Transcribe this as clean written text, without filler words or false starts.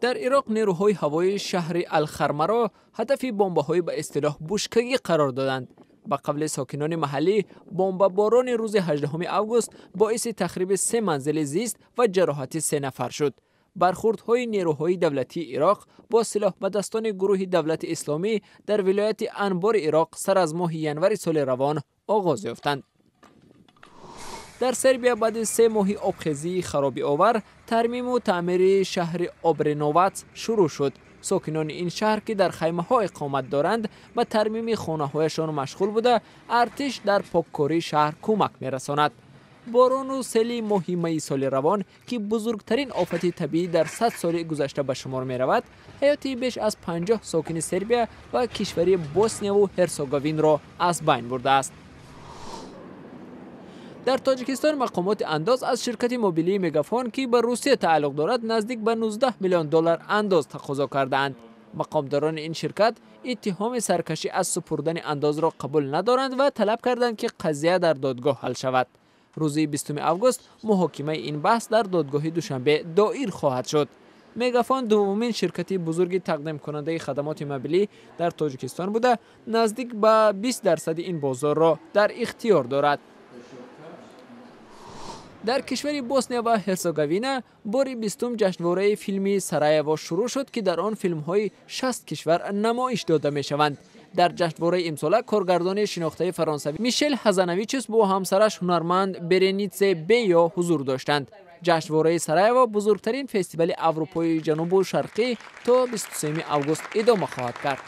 Дар Ироқ нерӯҳои ҳавоии шаҳри Алхармаро ҳадафи бомбаҳои ба истилоҳ бушкагӣ қарор доданд. Ба қавли сокинони маҳаллӣ, бомбаборони рӯзи 18 август боиси тахриби се манзили зист ва ҷароҳати се нафар шуд. Бархурдҳои нерӯҳои давлатии Ироқ бо силоҳбадастони гурӯҳи Давлати Исломӣ дар вилояти Анбори Ироқ сар аз моҳи январи соли равон оғоз ёфтанд. Дар Сербия баъди 3 моҳи обхезии харобиовар тармиму таъмири шаҳри Обреновац шурӯъ шуд. Сокинони ин шаҳр, ки дар хаймаҳо иқомат доранд, ба тармими хонаҳояшон машғул буда, артиш дар поккории шаҳр кӯмак мерасонад. Борону сели моҳи майи соли равон, ки бузургтарин офати табиӣ дар 100 соли гузашта ба шумор меравад, ҳаёти беш аз 50 сокини Сербия ва кишвари Боснияву Ҳерсоговинро аз байн бурдааст. Дар Тоҷикистон мақомоти андоз аз ширкати мобилии Мегафон, ки ба Русия тааллуқ дорад, наздик ба 19 миллион доллар андоз тақозо кардаанд. Мақомдорони ин ширкат иттиҳоми саркашӣ аз супурдани андозро қабул надоранд ва талаб карданд, ки қазия дар додгоҳ ҳал шавад. Рӯзи 20 август муҳокимаи ин баҳс дар додгоҳи Душанбе доир хоҳад шуд. Мегафон дуввумин ширкати бузурги тақдимкунандаи хадамоти мобилӣ дар Тоҷикистон буда, наздик ба 20% ин бозорро дар ихтиёр дорад. Дар кишвари Босния ва Ҳерсоговина бори 20-ум ҷашнвораи филми Сараево шурӯъ шуд, ки дар он филмҳои 60 кишвар намоиш дода мешаванд. Дар ҷашнвораи имсола коргардони шинохтаи фаронсавӣ Мишел Ҳазанавичус бо ҳамсараш ҳунарманд Беренице Бейо ҳузур доштанд. Ҷашнвораи Сараево, бузургтарин фестивали Аврупои Ҷанубу Шарқӣ, то 23 август идома хоҳад кард.